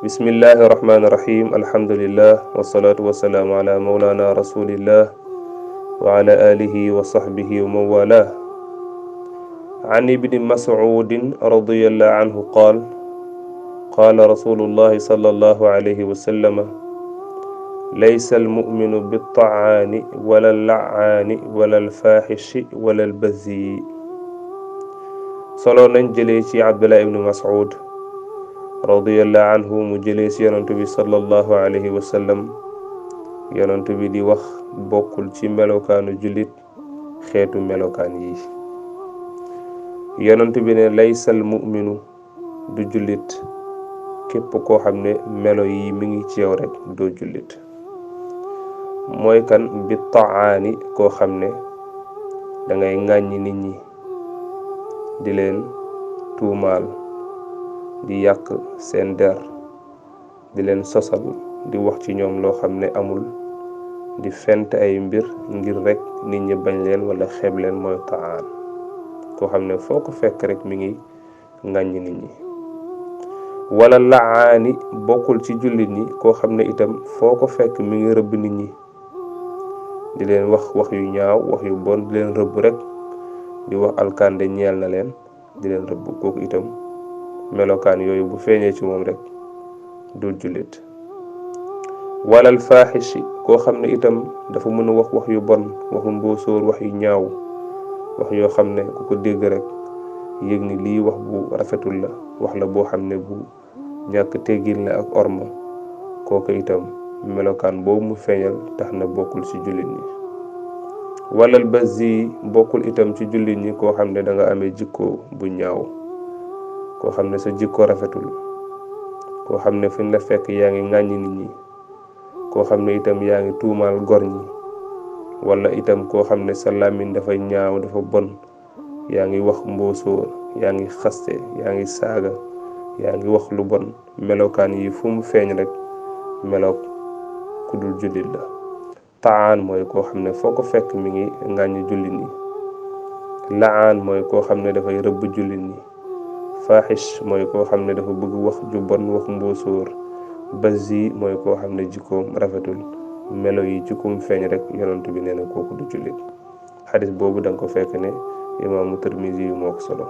bismillahi rahmaani rahim alhamdulillah wasalaatu wasalaamu ala mawlana rasulillah wa ala alihi wa sahbihi wa mawala an ibni mas'udin radiyallahu anhu qaala rasulullahi sallallahu alayhi wa sallama laysa almuminu bittaani wala allaani wala alfaaxishi wala albazii solo nañ jëlee ci abdullah ibnu mas'ud radiyallahu anhu mu jëlee ci yonent bi sallallahu alayhi wa sallam yonent bi di wax bokkul ci melokaanu jullit xeetu melokaan yi yonent bi ne laysal mu'minu du jullit képp koo xam ne melo yi mi ngi ci yow rek doo jullit mooy kan bi taani koo xam ne dangay ŋàññi nit ñi di leen tuumaal di yàq seen der di leen sosal di wax ci ñoom loo xam ne amul di fent ay mbir ngir rek nit ñi bañ leen wala xeeb leen mooy taan koo xam ne foo ko fekk rek mi ngi ŋàññi nit ñi wala laani bokkul ci jullit ñi koo xam ne itam foo ko fekk mi ngi rëbb nit ñi di leen wax wax yu ñaaw wax yu bon di leen rëbb rek di wax alkande ñeel na leen di leen rëbb kooku itam melokaan yooyu bu feeñee ci moom rek du jullit wala alfaaxishi koo xam ne itam dafa mën a wax wax yu bon waxu mbóosóor wax yu ñaaw wax yoo xam ne ku ko dégg rek yëg ni lii wax bu rafetul la wax la boo xam ne bu ñàkk teggin la ak orma kooku itam melokaan boobu mu feeñal tax na bokkul ci jullit ñi wala albazi bokkul itam ci jullit ñi koo xam ne danga amee jikko bu ñaaw koo xam ne sa jikko rafetul koo xam ne fu ñu la fekk yaa ngi ŋàññi nit ñi koo xam ne itam yaa ngi tuumaal gor ñi wala itam koo xam ne sa làmmiñ dafa ñaaw dafa bon yaa ngi wax mboosóor yaa ngi xaste yaa ngi saaga yaa ngi wax lu bon melokaan yi fu mu feeñ rek meloog ku dul jullit la taan mooy koo xam ne foo ko fekk mi ngi ŋàññi jullit ñi laan mooy koo xam ne dafay rëbb jullit ñi faaxish mooy koo xam ne dafa bëgg wax ju bon wax mbóosóor bazi mooy koo xam ne jikkoom rafetul melo yi jikkoom feeñ rek yonent bi nee na kooku du jullit xadis boobu danga ko fekk ne imaamu Tirmisi yu moo ko solo